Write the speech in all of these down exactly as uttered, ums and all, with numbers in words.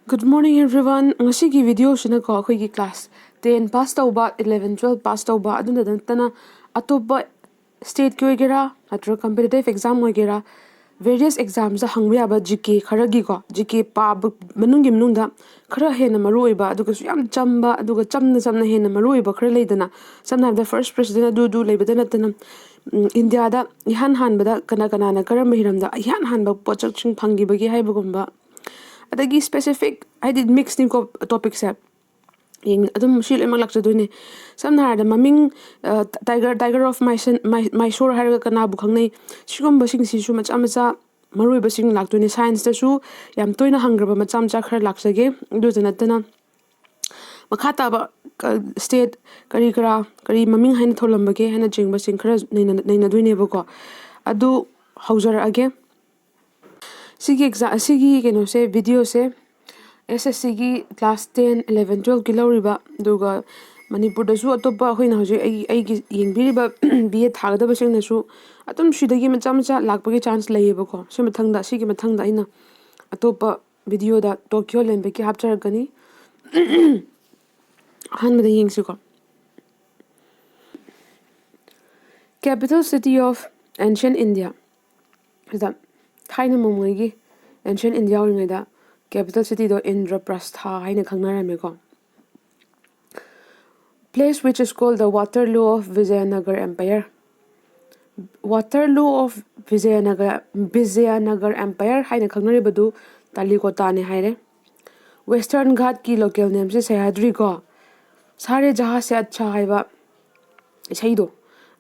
Good morning everyone. ꯉꯁꯤꯒꯤ videoꯁꯤꯅꯀꯣ, ꯑꯩꯈꯣꯏꯒꯤ class ten pass ꯇꯧꯕ, eleven twelve pass ꯇꯧꯕ, ꯑꯗꯨꯗ ꯅꯠꯇꯅ ꯑꯇꯣꯞꯄ stateꯀꯤ ꯑꯣꯏꯒꯦꯔꯥ ꯅꯠꯇ꯭ꯔꯒ competitive exam ꯑꯣꯏꯒꯦꯔꯥ, various examꯗ ꯍꯪꯕ ꯌꯥꯕ G K ꯈꯔꯒꯤꯀꯣ, G K ꯄꯥꯕ ꯃꯅꯨꯡꯒꯤ ꯃꯅꯨꯡꯗ ꯈꯔ ꯍꯦꯟꯅ ꯃꯔꯨ ꯑꯣꯏꯕ, ꯑꯗꯨꯒꯁꯨ ꯌꯥꯝ ꯆꯝꯕ, ꯑꯗꯨꯒ ꯆꯝꯅ ꯆꯝꯅ ꯍꯦꯟꯅ ꯃꯔꯨ ꯑꯣꯏꯕ ꯈꯔ ꯂꯩꯗꯅ, ꯁꯝꯅ ꯍꯥꯏꯔꯕꯗ first president ꯑꯗꯨ ꯑꯗꯨ ꯂꯩꯕꯗ ꯅꯠꯇꯅ, ꯎꯝ, ꯏꯟꯗꯤꯌꯥꯗ ꯏꯍꯥꯟ ꯍꯥꯟꯕꯗ ꯀꯅꯥ ꯀꯅꯥꯅ ꯀꯔꯝꯕ ꯍꯤꯔꯝꯗ ꯏꯍꯥꯟ ꯍꯥꯟꯕ ꯄꯣꯠꯁꯛꯁꯤꯡ ꯐꯪꯈꯤꯕꯒꯦ ꯍꯥꯏꯕꯒꯨꯝꯕ, ꯑꯗꯒꯤ specific, ꯍꯥꯏꯗꯤ mixꯅꯤꯀꯣ topicꯁꯦ, ꯌꯦꯡ-, ꯑꯗꯨꯝ ꯁꯤ ꯂꯣꯏꯅꯃꯛ ꯂꯥꯛꯆꯗꯣꯏꯅꯦ꯫ ꯁꯝꯅ ꯍꯥꯏꯔꯕꯗ ꯃꯃꯤꯡ, ꯑ, Tiger, Tiger of Mysore, ꯃꯥꯏ-, ꯃꯥꯏꯁꯣꯔ ꯍꯥꯏꯔꯒ ꯀꯅꯥꯕꯨ ꯈꯪꯅꯩ? ꯁꯤꯒꯨꯝꯕꯁꯤꯡꯁꯤꯁꯨ ꯃꯆꯥ ꯃꯆꯥ ꯃꯔꯨꯑꯣꯏꯕꯁꯤꯡ ꯂꯥꯛꯇꯣꯏꯅꯦ꯫ Scienceꯇꯁꯨ ꯌꯥꯝ ꯇꯣꯏꯅ ꯍꯪꯈ꯭ꯔꯕ ꯃꯆꯥ ꯃꯆꯥ ꯈꯔ ꯂꯥꯛꯆꯒꯦ꯫ ꯑꯗꯨꯗ ꯅꯠꯇꯅ ꯃꯈꯥ ꯇꯥꯕ ꯀ-, state ꯀꯔꯤ ꯀꯔꯥ, ꯀꯔꯤ ꯃꯃꯤꯡ ꯍꯥꯏꯅ ꯊꯣꯜꯂꯝꯕꯒꯦ ꯍꯥꯏꯅꯆꯤꯡꯕꯁꯤꯡ ꯈꯔ ꯅꯩꯅ-, ꯅꯩꯅꯗꯣꯏꯅꯦꯕꯀꯣ꯫ ꯑꯗꯨ ꯍꯧꯖꯔꯛꯑꯒꯦ꯫ ꯁꯤꯒꯤ ꯑꯦꯛꯖꯥ-, ꯁꯤꯒꯤ ꯀꯩꯅꯣꯁꯦ, videoꯁꯦ S S Cꯒꯤ class ten, eleven, twelveꯀꯤ ꯂꯧꯔꯤꯕ, ꯑꯗꯨꯒ ꯃꯅꯤꯄꯨꯔꯗꯁꯨ ꯑꯇꯣꯞꯄ ꯑꯩꯈꯣꯏꯅ ꯍꯧꯖꯤꯛ ꯑꯩ, ꯑꯩꯒꯤ ꯌꯦꯡꯕꯤꯔꯤꯕ B Ed ꯊꯥꯒꯗꯕꯁꯤꯡꯅꯁꯨ ꯑꯗꯨꯝ ꯁꯤꯗꯒꯤ ꯃꯆꯥ ꯃꯆꯥ ꯂꯥꯛꯄꯒꯤ chance ꯂꯩꯌꯦꯕꯀꯣ꯫ ꯁꯤ ꯃꯊꯪꯗ, ꯁꯤꯒꯤ ꯃꯊꯪꯗ ꯑꯩꯅ ꯑꯇꯣꯞꯄ videoꯗ Tokyo Olympicꯀꯤ ꯍꯥꯞꯆꯔꯛꯀꯅꯤ꯫ ꯑꯍꯥꯟꯕꯗ ꯌꯦꯡꯁꯤꯀꯣ꯫ Capital city of ancient India. ꯁꯤꯗ ꯊꯥꯏꯅ ꯃꯃꯩꯒꯤ ancient India ꯑꯣꯏꯔꯤꯉꯩꯗ capital cityꯗꯣ ꯏꯟꯗ꯭ꯔꯄ꯭ꯔꯁꯊ ꯍꯥꯏꯅ ꯈꯪꯅꯔꯝꯃꯦꯀꯣ꯫ Place which is called the Waterloo of Vijayanagar Empire. Waterloo of Vijayanagar, Vijayanagar Empire ꯍꯥꯏꯅ ꯈꯪꯅꯔꯤꯕꯗꯨ ꯇꯥꯂꯤꯀꯣꯇꯥꯅꯦ ꯍꯥꯏꯔꯦ꯫ Western Ghatꯀꯤ local nameꯁꯦ ꯁꯍ꯭ꯌꯥꯗ꯭ꯔꯤꯀꯣ꯫ ꯁꯥꯔꯦ ꯖꯍꯥ ꯁꯦ ꯑꯠꯁꯥ ꯍꯥꯏꯕ ꯏꯁꯩꯗꯣ,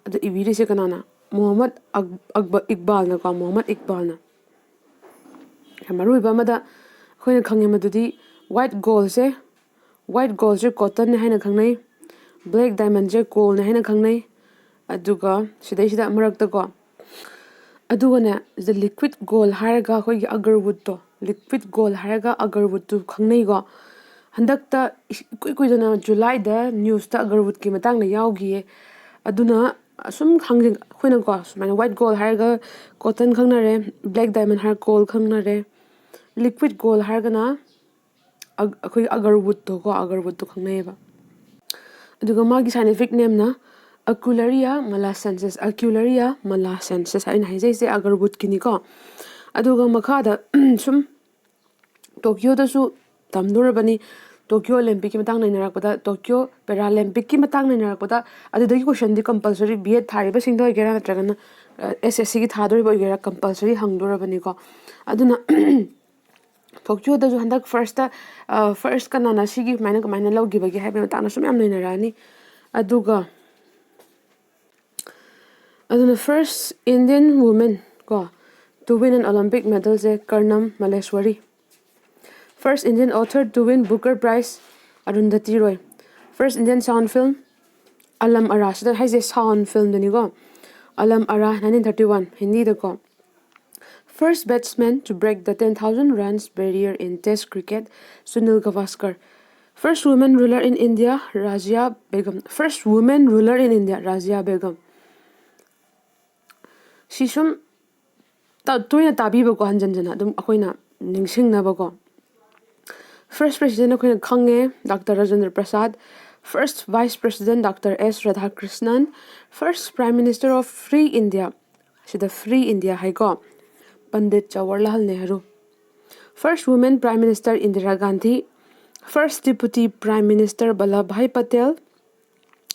ꯑꯗꯨ ꯏꯕꯤꯔꯤꯁꯦ ꯀꯅꯥꯅ? ꯃꯣꯍꯝꯃꯗ ꯑꯛ-, ꯑꯛꯕ-, ꯏꯛꯕꯥꯜꯅꯀꯣ, ꯃꯣꯍꯝꯃꯗ ꯏꯛꯕꯥꯜꯅ꯫ ꯌꯥꯝ ꯃꯔꯨ ꯑꯣꯏꯕ ꯑꯃꯗ ꯑꯩꯈꯣꯏꯅ ꯈꯪꯉꯦ ꯃꯗꯨꯗꯤ white goldꯁꯦ, white goldꯁꯦ cottonꯅꯦ ꯍꯥꯏꯅ ꯈꯪꯅꯩ, black diamondꯁꯦ coalꯅꯦ ꯍꯥꯏꯅ ꯈꯪꯅꯩ, ꯑꯗꯨꯒ ꯁꯤꯗꯩꯁꯤꯗ ꯃꯔꯛꯇꯀꯣ, ꯑꯗꯨꯒꯅꯦ, the liquid gold ꯍꯥꯏꯔꯒ ꯑꯩꯈꯣꯏꯒꯤ agarwoodꯇꯣ, liquid gold ꯍꯥꯏꯔꯒ agarwoodꯇꯨ ꯈꯪꯅꯩꯀꯣ꯫ ꯍꯟꯗꯛꯇ ꯏꯁ-, ꯏꯀꯨꯏ ꯀꯨꯏꯗꯅ Julyꯗ newsꯇ agarwoodꯀꯤ ꯃꯇꯥꯡꯗ ꯌꯥꯎꯈꯤꯌꯦ꯫ ꯑꯗꯨꯅ ꯑꯁꯨꯝ ꯈꯪꯖ-, ꯑꯩꯈꯣꯏꯅꯀꯣ ꯁꯨꯃꯥꯏꯅ white gold ꯍꯥꯏꯔꯒ cotton ꯈꯪꯅꯔꯦ, black diamond ꯍꯥꯏꯔꯒ coal ꯈꯪꯅꯔꯦ, liquid gold ꯍꯥꯏꯔꯒꯅ ꯑꯩꯈꯣꯏ ꯑꯒꯔꯋꯨꯠꯇꯣ ꯀꯣ, ꯑꯒꯔꯋꯨꯠꯇꯣ ꯈꯪꯅꯩꯌꯦꯕ꯫ ꯑꯗꯨꯒ ꯃꯥꯒꯤ scientific nameꯅ Aquilaria malacensis, Aquilaria malacensis ꯍꯥꯏꯅ ꯍꯥꯏꯖꯩꯁꯦ ꯑꯒꯔꯋꯨꯠꯀꯤꯅꯤꯀꯣ꯫ ꯑꯗꯨꯒ ꯃꯈꯥꯗ ꯁꯨꯝ ꯇꯣꯀꯤꯌꯣꯗꯁꯨ ꯇꯝꯗꯣꯔꯕꯅꯤ꯫ ꯇꯣꯀꯤꯌꯣ ꯑꯣꯂꯦꯝꯄꯤꯛꯀꯤ ꯃꯇꯥꯡ ꯅꯩꯅꯔꯛꯄꯗ, ꯇꯣꯀꯤꯌꯣ ꯄꯦꯔꯥꯂꯦꯝꯄꯤꯛꯀꯤ ꯃꯇꯥꯡ ꯅꯩꯅꯔꯛꯄꯗ, ꯑꯗꯨꯗꯒꯤ questionꯗꯤ compulsory, B Ed ꯊꯥꯔꯤꯕꯁꯤꯡꯗ ꯑꯣꯏꯒꯦꯔꯥ ꯅꯠꯇ꯭ꯔꯒꯅ S S Cꯒꯤ ꯊꯥꯗꯣꯔꯤꯕ ꯑꯣꯏꯒꯦꯔꯥ, compulsory ꯍꯪꯗꯣꯔꯕꯅꯤꯀꯣ꯫ ꯑꯗꯨꯅ ꯇꯣꯀꯤꯌꯣꯗꯁꯨ ꯍꯟꯗꯛ firstꯇ, first ꯀꯅꯥꯅ ꯁꯤꯒꯤ ꯀꯃꯥꯏꯅ ꯀꯃꯥꯏꯅ ꯂꯧꯈꯤꯕꯒꯦ ꯍꯥꯏꯕꯒꯤ ꯃꯇꯥꯡꯗ ꯁꯨꯝ ꯌꯥꯝ ꯅꯩꯅꯔꯛꯑꯅꯤ꯫ ꯑꯗꯨꯒ ꯑꯗꯨꯅ first Indian woman ꯀꯣ, to win an Olympic medalꯁꯦ Karnam ꯃꯂꯦꯁ꯭ꯋꯔꯤ꯫ First Indian author to win Booker Prize, ꯑꯔꯨꯟꯙꯇꯤ Roy. First Indian sound film, Alam ꯑꯔꯥ, ꯁꯤꯗ ꯍꯥꯏꯁꯦ sound filmꯗꯅꯤꯀꯣ꯫ Alam ꯑꯔꯥ, nineteen thirty one, ꯍꯤꯟꯗꯤꯗꯀꯣ꯫ First batsman to break the ten thousand runs barrier in Test cricket, Sunil Gavaskar. First woman ruler in India, Razia Begum. First woman ruler in India, Razia Begum. ꯁꯤ ꯁꯨꯝ ꯇ-, ꯇꯣꯏꯅ ꯇꯥꯕꯤꯕꯀꯣ, ꯍꯟꯖꯟ ꯍꯟꯖꯟꯅ ꯑꯗꯨꯝ ꯑꯩꯈꯣꯏꯅ ꯅꯤꯡꯁꯤꯡꯅꯕꯀꯣ꯫ First president ꯑꯩꯈꯣꯏꯅ ꯈꯪꯉꯦ, doctor Rajendra Prasad. First vice president, doctor S Radhakrishnan. First prime minister of free India, ꯁꯤꯗ free India ꯍꯥꯏꯀꯣ, Pandit Jawaharlal Nehru. First woman prime minister, Indira Gandhi. First deputy prime minister, Vallabhbhai Patel.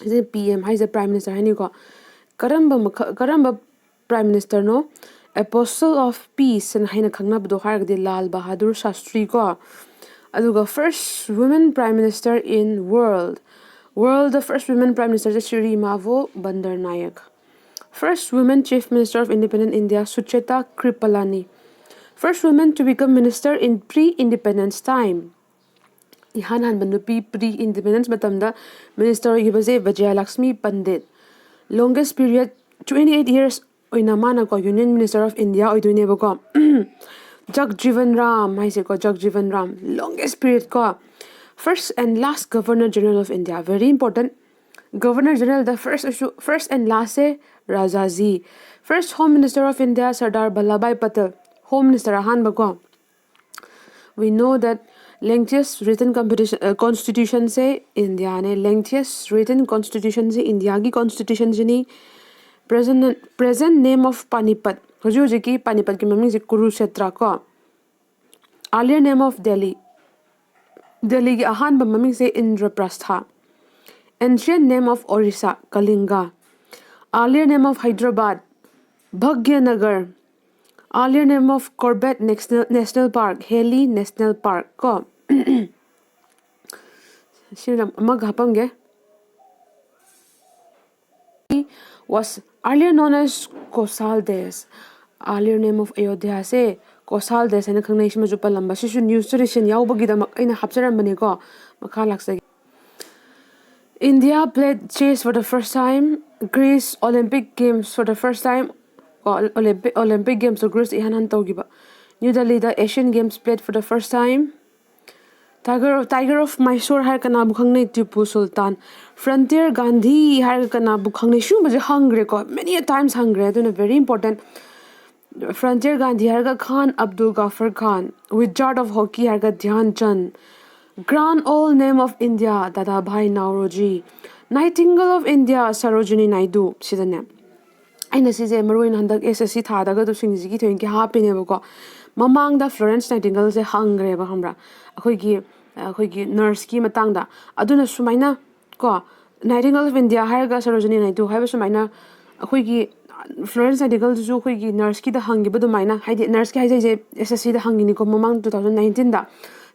ꯁꯤ P M ꯍꯥꯏꯁꯦ prime minister ꯍꯥꯏꯅꯤꯀꯣ꯫ ꯀꯔꯝꯕ ꯃꯈꯜ, ꯀꯔꯝꯕ prime ministerꯅꯣ Apostle of Peace ꯍꯥꯏꯅ ꯈꯪꯅꯕꯗꯣ ꯍꯥꯏꯔꯒꯗꯤ ꯂꯥꯜ ꯕꯍꯥꯗꯨꯔ ꯁꯥꯁꯇ꯭ꯔꯤ ꯀꯣ꯫ ꯑꯗꯨꯒ first woman prime minister in world, worldꯗ first woman prime ministerꯁꯦ Shri ꯃꯥꯚꯣ ꯕꯟꯗꯔ Nayak. First woman chief minister of independent India, Sucheta Kripalani. First woman to become minister in pre-independence time. ꯏꯍꯥꯟ ꯍꯥꯟꯕ ꯅꯨꯄꯤ pre-independence ꯃꯇꯝꯗ minister ꯑꯣꯏꯈꯤꯕꯁꯦ ꯕꯤꯖꯌꯂꯛꯁꯃꯤ Pandit. Longest period, twenty eight years ꯑꯣꯏꯅ ꯃꯥꯅꯀꯣ Union Minister of India ꯑꯣꯏꯗꯣꯏꯅꯦꯕꯀꯣ꯫ ꯖꯒꯖꯤꯚꯟ Ram ꯍꯥꯏꯁꯦꯀꯣ, ꯖꯒꯖꯤꯚꯟ Ram, longest period ꯀꯣ, first and last Governor General of India, very important. Governor Generalꯗ first, first and lastꯁꯦ ꯔꯥꯖꯥꯖꯤ꯫ First Home Minister of India, Sardar Vallabhbhai Patel, Home Minister ꯑꯍꯥꯟꯕ ꯀꯣ꯫ We know that Lengthiest written competition constitution say ꯏꯟꯗꯤꯌꯥꯅꯦ꯫ Lengthiest written constitution ꯁꯦ ꯏꯟꯗꯤꯌꯥꯒꯤ constitution ꯁꯤꯅꯤ꯫ Present present name of Panipat, ꯍꯧꯖꯤꯛ ꯍꯧꯖꯤꯛꯀꯤ ꯄꯥꯅꯤꯄꯠꯀꯤ ꯃꯃꯤꯡꯁꯦ ꯀꯨꯔꯨꯁꯦꯇ꯭ꯔ ꯀꯣ꯫ Earlier name of Delhi, ꯗꯦꯜꯂꯤꯒꯤ ꯑꯍꯥꯟꯕ ꯃꯃꯤꯡꯁꯦ ꯏꯟꯗ꯭ꯔꯄ꯭ꯔꯁꯊ꯫ Ancient name of Orissa, Kalinga. Earlier name of Hyderabad, Bhagyanagar. Earlier name of Corbett National, National Park, Heli National Park ꯀꯣ꯫ ꯁꯤꯅ ꯑꯃꯒ ꯍꯥꯞꯄꯝꯒꯦ꯫ Was earlier known as Kosal Desh. Earlier name of Ayodhya ꯁꯦ ꯀꯣꯁꯥꯜ ꯗꯦꯁ ꯍꯥꯏꯅ ꯈꯪꯅꯩ꯫ ꯁꯤꯃꯁꯨ ꯄꯜꯂꯝꯕ, ꯁꯤꯁꯨ news ꯇ recent ꯌꯥꯎꯕꯒꯤꯗꯃꯛ ꯑꯩꯅ ꯍꯥꯞꯆꯔꯝꯕꯅꯤꯀꯣ꯫ ꯃꯈꯥ ꯂꯥꯛꯆꯒꯦ꯫ India played chess for the first time. Greece Olympic Games for the first time. ꯀꯣ, Olympic, Olympic Games ꯇꯣ Greece ꯏꯍꯥꯟ ꯍꯥꯟ ꯇꯧꯈꯤꯕ꯫ New Delhi the Asian Games played for the first time. Tiger of, Tiger of Mysore ꯍꯥꯏꯔ ꯀꯅꯥꯕꯨ ꯈꯪꯅꯩ? ꯇꯤꯄꯨ ꯁꯨꯜꯇꯥꯟ꯫ Frontier Gandhi ꯍꯥꯏꯔꯒ ꯀꯅꯥꯕꯨ ꯈꯪꯅꯩ? ꯁꯤꯒꯨꯝꯕꯁꯦ ꯍꯪꯈ꯭ꯔꯦꯀꯣ, many a times ꯍꯪꯈ꯭ꯔꯦ, ꯑꯗꯨꯅ very important. Frontier Gandhi ꯍꯥꯏꯔꯒ Khan Abdul Ghaffar Khan, Wizard of Hockey ꯍꯥꯏꯔꯒ ꯙ꯭ꯌꯥꯟ ꯆꯟ, Grand Old Name of India ꯗꯥꯗꯥ ꯚꯥꯏ ꯅꯥꯎꯔꯣꯖꯤ, Nightingale of India Sarojini Naidu. ꯁꯤꯗꯅꯦ ꯑꯩꯅ ꯁꯤꯁꯦ ꯃꯔꯨ ꯑꯣꯏꯅ ꯍꯟꯗꯛ S S C ꯊꯥꯗꯒꯗꯧꯁꯤꯡꯁꯤꯒꯤ ꯊꯣꯏꯅꯀꯤ ꯍꯥꯞꯄꯤꯅꯦꯕꯀꯣ꯫ ꯃꯃꯥꯡꯗ Florence Nightingale ꯁꯦ ꯍꯪꯈ꯭ꯔꯦꯕ, ꯈꯪꯕ꯭ꯔꯥ? ꯑꯩꯈꯣꯏꯒꯤ ꯑꯩꯈꯣꯏꯒꯤ nurse ꯀꯤ ꯃꯇꯥꯡꯗ꯫ ꯑꯗꯨꯅ ꯁꯨꯃꯥꯏꯅ ꯀꯣ, Nightingale of India ꯍꯥꯏꯔꯒ ꯁꯔꯣꯖꯤꯅꯤ ꯅꯥꯏꯗꯨ ꯍꯥꯏꯕ ꯁꯨꯃꯥꯏꯅ ꯑꯩꯈꯣꯏꯒꯤ Florence Nightingale ꯗꯨꯁꯨ ꯑꯩꯈꯣꯏꯒꯤ nurse ꯀꯤꯗ ꯍꯪꯈꯤꯕ ꯑꯗꯨꯃꯥꯏꯅ, ꯍꯥꯏꯗꯤ nurse ꯀꯤ ꯍꯥꯏꯖꯩꯁꯦ S S C ꯗ ꯍꯪꯉꯤꯅꯤꯀꯣ, ꯃꯃꯥꯡ two thousand nineteen ꯗ꯫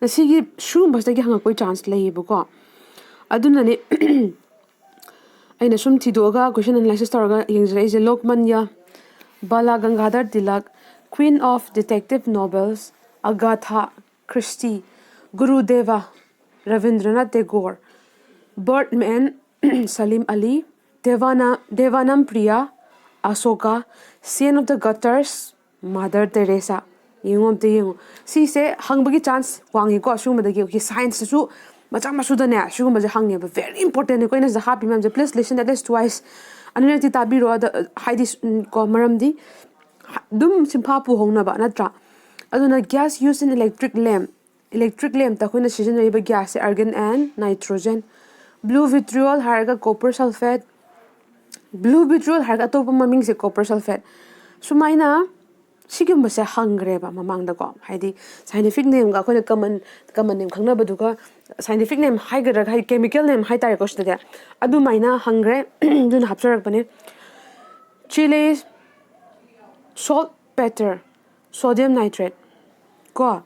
ꯁꯤꯒꯤ ꯁꯤꯒꯨꯝꯕꯁꯤꯗꯒꯤ ꯍꯪꯉꯛꯄꯒꯤ chance ꯂꯩꯌꯦꯕꯀꯣ꯫ ꯑꯗꯨꯅꯅꯦ ꯑꯩꯅ ꯁꯨꯝ ꯊꯤꯗꯣꯛꯑꯒ question analysis ꯇꯧꯔꯒ ꯌꯦꯡꯖꯔꯛꯏꯁꯦ꯫ ꯂꯣꯛꯃꯟꯌ, ꯕꯥꯂꯥ ꯒꯪꯒꯥꯙꯔ tilak, Queen of Detective Novels, Agatha Christie, ꯒꯨꯔꯨꯗꯦꯕ, Rabindranath Tagore, Birdman, Salim Ali, ꯗꯦꯕꯥꯅ ꯗꯦꯕꯥꯅꯝ Priya, Ashoka, Saint of the Gutters, Mother Teresa꯫ ꯌꯦꯡꯉꯣ, ꯑꯝꯇ ꯌꯦꯡꯉꯣ꯫ ꯁꯤꯁꯦ ꯍꯪꯕꯒꯤ chance ꯋꯥꯡꯉꯤꯀꯣ꯫ ꯁꯤꯒꯨꯝꯕꯗꯒꯤ ꯑꯩꯈꯣꯏꯒꯤ science ꯇꯁꯨ ꯃꯆꯥ ꯃꯁꯨꯗꯅꯦ ꯁꯤꯒꯨꯝꯕꯁꯦ ꯍꯪꯉꯦꯕ꯫ Very important ꯅꯤꯀꯣ ꯑꯩꯅ ꯁꯤꯗ ꯍꯥꯞꯄꯤ ꯃꯌꯥꯝꯁꯦ꯫ Please listen at least twice. ꯑꯅꯤꯔꯛꯇꯤ ꯇꯥꯕꯤꯔꯣ꯫ ꯑꯗ, ꯍꯥꯏꯗꯤ, ꯎꯝ, ꯀꯣ, ꯃꯔꯝꯗꯤ ꯑꯗꯨꯝ ꯁꯤꯟꯐꯥ ꯄꯨꯍꯧꯅꯕ ꯅꯠꯇ꯭ꯔꯥ? ꯑꯗꯨꯅ gas used in electric lamp, Electric lampꯇ ꯑꯩꯈꯣꯏꯅ ꯁꯤꯖꯤꯟꯅꯔꯤꯕ gasꯁꯦ argon and nitrogen. Blue vitriol ꯍꯥꯏꯔꯒ copper sulphate, blue vitriol ꯍꯥꯏꯔꯒ ꯑꯇꯣꯞꯄ ꯃꯃꯤꯡꯁꯦ copper sulphate꯫ ꯁꯨꯃꯥꯏꯅ ꯁꯤꯒꯨꯝꯕꯁꯦ ꯍꯪꯈ꯭ꯔꯦꯕ ꯃꯃꯥꯡꯗꯀꯣ, ꯍꯥꯏꯗꯤ scientific nameꯒ ꯑꯩꯈꯣꯏꯅ common common name ꯈꯪꯅꯕꯗꯨꯒ scientific name ꯍꯥꯏꯒꯗ꯭ꯔꯥ, ꯍꯥꯏꯗꯤ chemical name ꯍꯥꯏꯇꯥꯔꯦꯀꯣ ꯁꯤꯗꯗꯤ꯫ ꯑꯗꯨꯃꯥꯏꯅ ꯍꯪꯈ꯭ꯔꯦ, ꯑꯗꯨꯅ ꯍꯥꯞꯆꯔꯛꯄꯅꯦ꯫ Chile, saltpeter, sodium nitrate ꯀꯣ,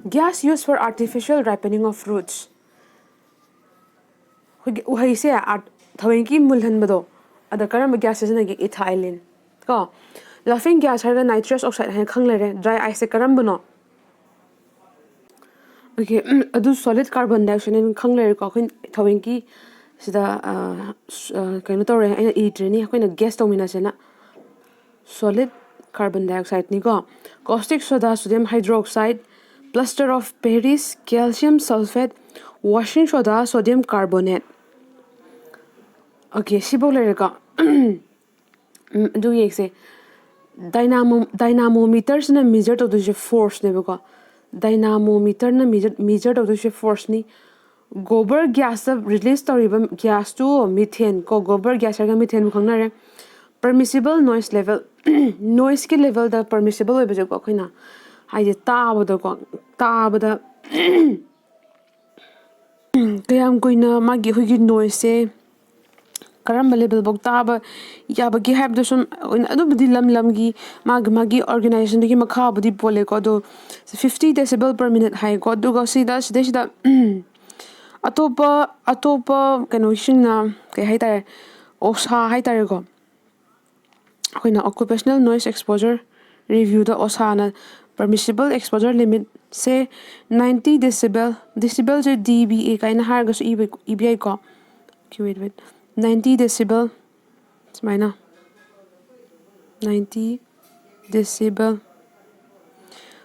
gas used for artificial ripening of fruits. ꯑꯩꯈꯣꯏꯒꯤ ꯎꯍꯩꯁꯦ art ꯊꯑꯣꯏꯒꯤ ꯃꯨꯜꯍꯟꯕꯗꯣ, ꯑꯗ ꯀꯔꯝꯕ gas ꯁꯤꯖꯤꯟꯅꯒꯦ? Ethylene ꯀꯣ꯫ Laughing gas ꯍꯥꯏꯔꯒ nitrous oxide ꯍꯥꯏꯅ ꯈꯪ ꯂꯩꯔꯦ꯫ Dry iceꯁꯦ ꯀꯔꯝꯕꯅꯣ? Okay, ꯑꯗꯨ solid carbon dioxide ꯍꯥꯏꯅ ꯈꯪ ꯂꯩꯔꯦꯀꯣ꯫ ꯑꯩꯈꯣꯏ ꯊꯑꯣꯏꯒꯤ ꯁꯤꯗ ꯀꯩꯅꯣ ꯇꯧꯔꯦ, ꯑꯩꯅ ꯏꯗ꯭ꯔꯤꯅꯤ, ꯑꯩꯈꯣꯏꯅ guess ꯇꯧꯃꯤꯟꯅꯁꯦꯅ꯫ Solid carbon dioxideꯅꯤꯀꯣ꯫ Caustic soda, sodium hydroxide, plaster of Paris, calcium sulphate, washing soda, sodium carbonate꯫ Okay, ꯁꯤꯐꯧ ꯂꯩꯔꯦꯀꯣ꯫ ꯎꯝ, ꯑꯗꯨ ꯌꯦꯡꯁꯦ꯫ Dynamo, dynamometerꯁꯤꯅ measure ꯇꯧꯗꯣꯏꯁꯦ forceꯅꯦꯕꯀꯣ꯫ Dynamometerꯅ measure measure ꯇꯧꯗꯣꯏꯁꯦ forceꯅꯤ꯫ Gobar gasꯇ release ꯇꯧꯔꯤꯕ gasꯇꯨ methane ꯀꯣ, gobar gas ꯍꯥꯏꯔꯒ methaneꯕꯨ ꯈꯪꯅꯔꯦ꯫ Permissible noise level, noiseꯀꯤ levelꯗ permissible ꯑꯣꯏꯕꯁꯦꯀꯣ, ꯑꯩꯈꯣꯏꯅ ꯍꯥꯏꯗꯤ ꯇꯥꯕꯗꯀꯣ, ꯇꯥꯕꯗ ꯀꯌꯥꯝ ꯀꯨꯏꯅ ꯃꯥꯒꯤ ꯑꯩꯈꯣꯏꯒꯤ noiseꯁꯦ ꯀꯔꯝꯕ levelꯐꯧ ꯇꯥꯕ ꯌꯥꯕꯒꯦ ꯍꯥꯏꯕꯗꯣ ꯁꯨꯝ ꯑꯣꯏꯅ, ꯑꯗꯨꯕꯨꯗꯤ ꯂꯝ ꯂꯝꯒꯤ ꯃꯥꯒꯤ ꯃꯥꯒꯤ organisationꯗꯨꯒꯤ ꯃꯈꯥꯕꯨꯗꯤ ꯄꯣꯜꯂꯦꯀꯣ꯫ ꯑꯗꯣ fifty decibel per minute ꯍꯥꯏꯀꯣ꯫ ꯑꯗꯨꯒ ꯁꯤꯗ ꯁꯤꯗꯩꯁꯤꯗ ꯑꯇꯣꯞꯄ ꯑꯇꯣꯞꯄ ꯀꯩꯅꯣꯁꯤꯡꯅ ꯀꯩ ꯍꯥꯏꯇꯥꯔꯦ, OSHA ꯍꯥꯏꯇꯥꯔꯦꯀꯣ꯫ ꯑꯩꯈꯣꯏꯅ Occupational Noise Exposure Reviewꯗ OSHAꯅ permissible exposure limitꯁꯦ ninety decibel, decibelꯁꯦ D B A ꯀꯥꯏꯅ ꯍꯥꯏꯔꯒꯁꯨ ꯏꯕ ꯏꯕ ꯌꯥꯏꯀꯣ꯫ Okay, wait, wait. Ninety decibel, ꯁꯨꯃꯥꯏꯅ ninety decibel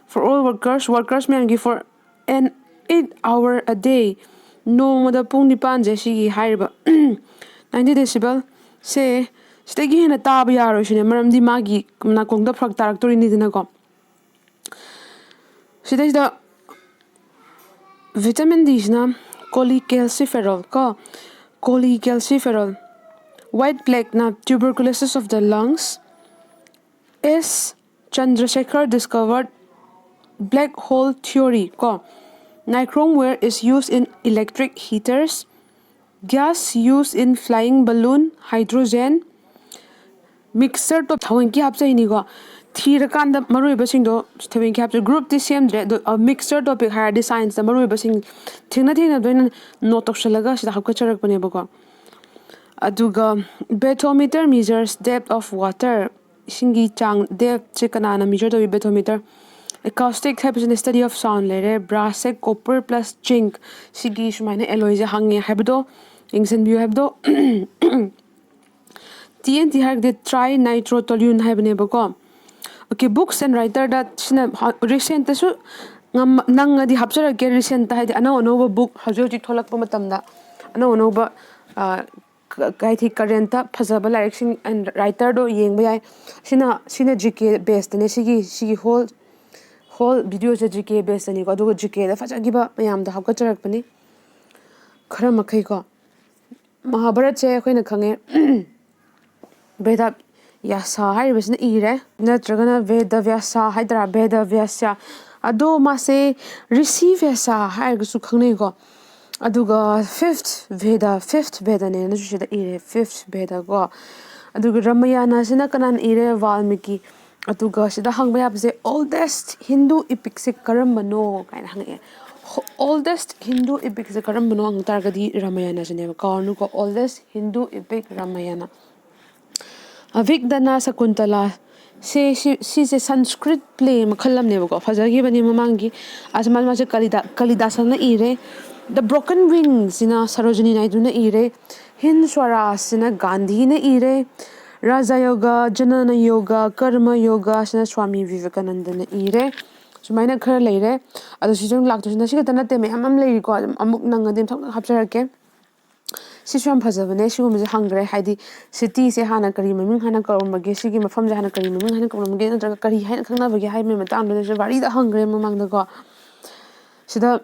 for all workers, workers ꯃꯌꯥꯝꯒꯤ for an eight hour a day, ꯅꯣꯡꯃꯗ ꯄꯨꯡ ꯅꯤꯄꯥꯟꯁꯦ ꯁꯤꯒꯤ ꯍꯥꯏꯔꯤꯕ ninety decibelꯁꯦ ꯁꯤꯗꯒꯤ ꯍꯦꯟꯅ ꯇꯥꯕ ꯌꯥꯔꯣꯏ ꯁꯤꯅꯦ, ꯃꯔꯝꯗꯤ ꯃꯥꯒꯤ ꯅꯥꯀꯣꯡꯗ ꯐꯔꯛ ꯇꯥꯔꯛꯇꯣꯔꯤꯅꯤꯗꯅꯀꯣ꯫ ꯁꯤꯗꯩꯁꯤꯗ ꯚꯤꯇꯥꯃꯤꯟ ꯗꯤꯁꯤꯅ ꯀꯣꯂꯤꯀꯦꯜꯁꯤꯐꯦꯔꯣꯜ ꯀꯣ, ꯀꯣꯂꯤꯀꯦꯜꯁꯤꯐꯦꯔꯣꯜ꯫ ꯋꯥꯏꯠ ꯄ꯭ꯂꯦꯛꯅ tuberculosis of the lungs. S Chandrasekhar discovered black hole theory ꯀꯣ. Nichrome ware is used in electric heaters. Gas used in flying balloon, hydrogen. Mixture ꯇꯣ ꯊꯑꯣꯏꯀꯤ ꯍꯥꯞꯆꯩꯅꯤꯀꯣ꯫ ꯊꯤꯔꯀꯥꯟꯗ ꯃꯔꯨꯑꯣꯏꯕꯁꯤꯡꯗꯣ ꯊꯑꯣꯏꯀꯤ ꯍꯥꯞꯆꯩ꯫ ꯒ꯭ꯔꯨꯞꯇꯤ ꯁꯦꯝꯗ꯭ꯔꯦ ꯑꯗꯣ, ꯃꯤꯛꯁꯆꯔ ꯇꯣꯄꯤꯛ ꯍꯥꯏꯔꯗꯤ ꯁꯥꯏꯟꯁꯇ ꯃꯔꯨꯑꯣꯏꯕꯁꯤꯡ ꯊꯦꯡꯅ ꯊꯦꯡꯅꯕꯗ ꯑꯩꯅ ꯅꯣꯠ ꯇꯧꯁꯜꯂꯒ ꯁꯤꯗ ꯍꯥꯞꯀꯠꯆꯔꯛꯄꯅꯦꯕꯀꯣ꯫ ꯑꯗꯨꯒ bathymeter measures depth of water. ꯏꯁꯤꯡꯒꯤ ꯆꯥꯡ ꯗꯦꯞꯁꯦ ꯀꯅꯥꯅ ꯃꯤꯖꯔ ꯇꯧꯏ? Bathymeter. Acoustic ꯍꯥꯏꯕꯁꯤꯅ study of sound ꯂꯩꯔꯦ꯫ ꯕ꯭ꯔꯥꯁꯁꯦ copper plus zinc, ꯁꯤꯒꯤ ꯁꯨꯃꯥꯏꯅ ꯑꯦꯂꯣꯏꯁꯦ ꯍꯪꯉꯦ ꯍꯥꯏꯕꯗꯣ ꯌꯦꯡꯁꯤꯟꯕꯤꯌꯨ ꯍꯥꯏꯕꯗꯣ꯫ ꯇꯤ ꯑꯦꯟ ꯇꯤ ꯍꯥꯏꯔꯒꯗꯤ trinitro toluene ꯍꯥꯏꯕꯅꯦꯕꯀꯣ꯫ Okay, books and writerꯗ ꯁꯤꯅ ꯔꯤꯁꯦꯟꯇꯁꯨ ꯅꯪꯉꯗꯤ ꯍꯥꯞꯆꯔꯛꯀꯦ꯫ ꯔꯤꯁꯦꯟꯇ ꯍꯥꯏꯗꯤ ꯑꯅꯧ ꯑꯅꯧꯕ ꯕꯨꯛ ꯍꯧꯖꯤꯛ ꯍꯧꯖꯤꯛ ꯊꯣꯛꯂꯛꯄ ꯃꯇꯝꯗ ꯑꯅꯧ ꯑꯅꯧꯕ ꯍꯥꯏꯗꯤ ꯀꯔꯦꯟꯇ ꯐꯖꯕ ꯂꯥꯏꯔꯤꯛꯁꯤꯡ and writerꯗꯣ ꯌꯦꯡꯕ ꯌꯥꯏ꯫ ꯁꯤꯅ ꯁꯤꯅ ꯖꯤ ꯀꯦ ꯕꯦꯁꯇꯅꯦ꯫ ꯁꯤꯒꯤ ꯁꯤꯒꯤ ꯍꯣꯜ ꯍꯣꯜ ꯚꯤꯗꯤꯑꯣꯁꯦ ꯖꯤ ꯀꯦ ꯕꯦꯁꯇꯅꯤꯀꯣ꯫ ꯑꯗꯨꯒ ꯖꯤ ꯀꯦꯗ ꯐꯖꯈꯤꯕ ꯃꯌꯥꯝꯗꯣ ꯍꯥꯞꯀꯠꯆꯔꯛꯄꯅꯤ ꯈꯔ ꯃꯈꯩꯀꯣ꯫ ꯃꯍꯥꯚꯥꯔꯠꯁꯦ ꯑꯩꯈꯣꯏꯅ ꯈꯪꯉꯦ, ꯚꯦꯗ ꯌꯥꯁꯥ ꯍꯥꯏꯔꯤꯕꯁꯤꯅ ꯏꯔꯦ, ꯅꯠꯇ꯭ꯔꯒꯅ ꯚꯦꯗ ꯚ꯭ꯌꯥꯁꯥ ꯍꯥꯏꯗ꯭ꯔꯥ, ꯚꯦꯗ ꯚ꯭ꯌꯥꯁ꯫ ꯑꯗꯣ ꯃꯥꯁꯦ ꯔꯤꯁꯤ ꯚ꯭ꯌꯥꯁꯥ ꯍꯥꯏꯔꯒꯁꯨ ꯈꯪꯅꯩꯀꯣ꯫ ꯑꯗꯨꯒ fifth ꯚꯦꯗ, fifth ꯚꯦꯗꯅꯦꯅꯁꯨ ꯁꯤꯗ ꯏꯔꯦ, fifth ꯚꯦꯗ ꯀꯣ꯫ ꯑꯗꯨꯒ ꯔꯥꯃꯥꯌꯅꯁꯤꯅ ꯀꯅꯥꯅ ꯏꯔꯦ? ꯚꯥꯜꯃꯤꯀꯤ꯫ ꯑꯗꯨꯒ ꯁꯤꯗ ꯍꯪꯕ ꯌꯥꯕꯁꯦ, oldest Hindu epicꯁꯦ ꯀꯔꯝꯕꯅꯣ ꯀꯥꯏꯅ ꯍꯪꯉꯛꯑꯦ꯫ Oldest Hindu epicꯁꯦ ꯀꯔꯝꯕꯅꯣ ꯍꯪ ꯇꯥꯔꯒꯗꯤ ꯔꯥꯃꯥꯌꯅꯁꯤꯅꯦꯕ꯫ ꯀꯥꯎꯔꯅꯨꯀꯣ, oldest Hindu epic ꯔꯥꯃꯥꯌꯅ꯫ ꯑꯚꯤꯒꯗꯅ ꯁꯀꯨꯟꯇꯂꯥ ꯁꯦ, ꯁꯤ, ꯁꯤꯁꯦ ꯁꯟꯁꯀ꯭ꯔꯤꯠ ꯄ꯭ꯂꯦ ꯃꯈꯜ ꯑꯃꯅꯦꯕꯀꯣ, ꯐꯖꯈꯤꯕꯅꯤ ꯃꯃꯥꯡꯒꯤ꯫ ꯑꯁ, ꯃꯥ-, ꯃꯥꯁꯦ ꯀꯂꯤꯗꯥ-, ꯀꯂꯤꯗꯥꯁꯅ ꯏꯔꯦ꯫ The Broken Wingꯁꯤꯅ Sarojini ꯅꯥꯏꯗꯨꯅ ꯏꯔꯦ꯫ ꯍꯤꯟ ꯁ꯭ꯋꯔꯥꯖꯁꯤꯅ ꯒꯥꯟꯙꯤꯅ ꯏꯔꯦ꯫ ꯔꯥꯖꯥ ꯌꯣꯒ, ꯖꯅꯅ ꯌꯣꯒ, ꯀꯔꯃ ꯌꯣꯒꯁꯤꯅ ꯁ꯭ꯋꯥꯃꯤ ꯚꯤꯕꯦꯀꯥꯅꯟꯗꯅ ꯏꯔꯦ꯫ ꯁꯨꯃꯥꯏꯅ ꯈꯔ ꯂꯩꯔꯦ꯫ ꯑꯗꯣ ꯁꯤꯁꯨ ꯑꯗꯨꯝ ꯂꯥꯛꯇꯣꯏꯁꯤꯅ ꯁꯤ ꯈꯛꯇ ꯅꯠꯇꯦ, ꯃꯌꯥꯝ ꯑꯃ ꯂꯩꯔꯤꯀꯣ꯫ ꯑꯗꯨꯝ ꯑꯃꯨꯛ ꯅꯪꯉꯗꯤ ꯑꯃꯨꯛ ꯍꯥꯞꯆꯔꯛꯀꯦ꯫ ꯁꯤꯁꯨ ꯌꯥꯝ ꯐꯖꯕꯅꯦ꯫ ꯁꯤꯒꯨꯝꯕꯁꯦ ꯍꯪꯈ꯭ꯔꯦ, ꯍꯥꯏꯗꯤ ꯁꯤꯇꯤꯁꯦ ꯍꯥꯟꯅ ꯀꯔꯤ ꯃꯃꯤꯡ ꯍꯥꯟꯅ ꯀꯧꯔꯝꯕꯒꯦ, ꯁꯤꯒꯤ ꯃꯐꯝꯁꯦ ꯍꯥꯟꯅ ꯀꯔꯤ ꯃꯃꯤꯡ ꯍꯥꯟꯅ ꯀꯧꯔꯝꯕꯒꯦ, ꯅꯠꯇ꯭ꯔꯒ ꯀꯔꯤ ꯍꯥꯏꯅ ꯈꯪꯅꯕꯒꯦ ꯍꯥꯏꯕꯒꯤ ꯃꯇꯥꯡꯗꯨꯗꯁꯨ ꯋꯥꯔꯤꯗ ꯍꯪꯈ꯭ꯔꯦ ꯃꯃꯥꯡꯗꯀꯣ꯫ ꯁꯤꯗ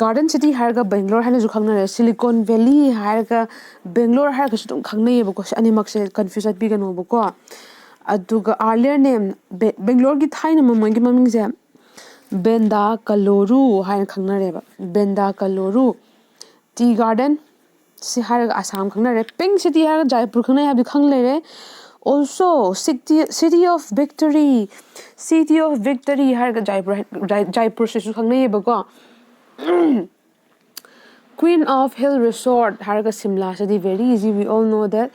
ꯒꯥꯔꯗꯦꯟ ꯁꯤꯇꯤ ꯍꯥꯏꯔꯒ ꯕꯦꯡꯒ꯭ꯂꯣꯔ ꯍꯥꯏꯅꯁꯨ ꯈꯪꯅꯔꯦ, ꯁꯤꯂꯤꯀꯣꯟ ꯚꯦꯂꯤ ꯍꯥꯏꯔꯒ ꯕꯦꯡꯒ꯭ꯂꯣꯔ ꯍꯥꯏꯔꯒꯁꯨ ꯑꯗꯨꯝ ꯈꯪꯅꯩꯌꯦꯕꯀꯣ꯫ ꯁꯤ ꯑꯅꯤꯃꯛꯁꯦ ꯀꯟꯐ꯭ꯌꯨꯁ ꯆꯠꯄꯤꯒꯅꯣꯕꯀꯣ꯫ ꯑꯗꯨꯒ ꯑꯥꯔꯂꯤꯌꯔ ꯅꯦꯝ, ꯕꯦꯡꯒ꯭ꯂꯣꯔꯒꯤ ꯊꯥꯏꯅ ꯃꯃꯜꯒꯤ ꯃꯃꯤꯡꯁꯦ ꯕꯦꯟꯗꯥ ꯀꯂꯣꯔꯨ ꯍꯥꯏꯅ ꯈꯪꯅꯔꯦꯕ꯫ ꯕꯦꯟꯗꯥ ꯀꯂꯣꯔꯨ ꯇꯤ ꯒꯥꯔꯗꯦꯟ, ꯁꯤ ꯍꯥꯏꯔꯒ ꯑꯁꯥꯝ ꯈꯪꯅꯔꯦ꯫ ꯄꯤꯡ ꯁꯤꯇꯤ ꯍꯥꯏꯔꯒ ꯖꯥꯏꯄꯨꯔ ꯈꯪꯅꯩ ꯍꯥꯏꯕꯗꯤ ꯈꯪ ꯂꯩꯔꯦ꯫ Also, city, city of victory, city of victory ꯍꯥꯏꯔꯒ Jaipur, ꯖꯥꯏꯄꯨꯔꯁꯤꯁꯨ ꯈꯪꯅꯩꯌꯦꯕꯀꯣ꯫ Queen of Hill Resort ꯍꯥꯏꯔꯒ ꯁꯤꯝꯂꯥꯁꯤꯗꯤ very easy, we all know that.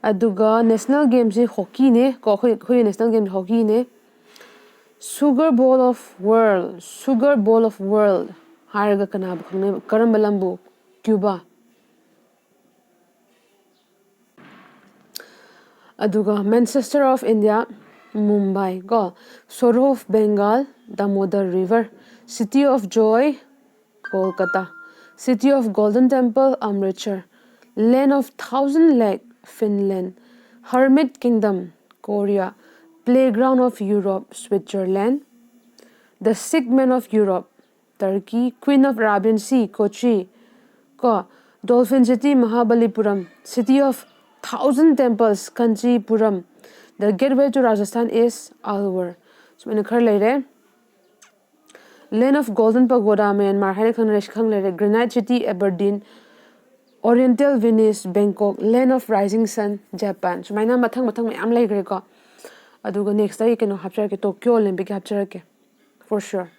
ꯑꯗꯨꯒ ꯅꯦꯁꯅꯦꯜ ꯒꯦꯝꯁꯤ ꯍꯣꯀꯤꯅꯦ ꯀꯣ, ꯑꯩꯈꯣꯏ, ꯑꯩꯈꯣꯏꯒꯤ national ꯒꯦꯝꯁꯤ ꯍꯣꯀꯤꯅꯦ꯫ Sugar Bowl of World, Sugar Bowl of World ꯍꯥꯏꯔꯒ ꯀꯅꯥꯕꯨ ꯈꯪꯅꯩ? ꯀꯔꯝꯕ ꯂꯝꯕꯨ? ꯀ꯭ꯌꯨꯕꯥ꯫ ꯑꯗꯨꯒ Manchester of India, ꯃꯨꯝꯕꯥꯏ ꯀꯣ꯫ Sorrow of Bengal, Damodar River. City of Joy, Kolkata. City of Golden Temple, Amritsar. Land of Thousand Lake, Finland. Hermit Kingdom, Korea. Playground of Europe, Switzerland. The Sick Man of Europe, Turkey. Queen of Arabian Sea, Kochi ꯀꯣ꯫ Dolphin City, Mahabalipuram. City of Thousand Temples, Kanchipuram. The Gateway to Rajasthan is Alwar. ꯁꯨꯃꯥꯏꯅ ꯈꯔ ꯂꯩꯔꯦ꯫ Land of Golden Pagoda, Myanmar ꯍꯥꯏꯅ ꯈꯪꯅꯔꯦ, ꯁꯤ ꯈꯪ ꯂꯩꯔꯦ꯫ Granite City, Aberdeen. Oriental Venice, Bangkok. Land of Rising Sun, Japan. ꯁꯨꯃꯥꯏꯅ ꯃꯊꯪ ꯃꯊꯪ ꯃꯌꯥꯝ ꯂꯩꯈ꯭ꯔꯦꯀꯣ꯫ ꯑꯗꯨꯒ next ꯑꯩ ꯀꯩꯅꯣ ꯍꯥꯞꯆꯔꯛꯀꯦ, Tokyo Olympic ꯍꯥꯞꯆꯔꯛꯀꯦ, for sure꯫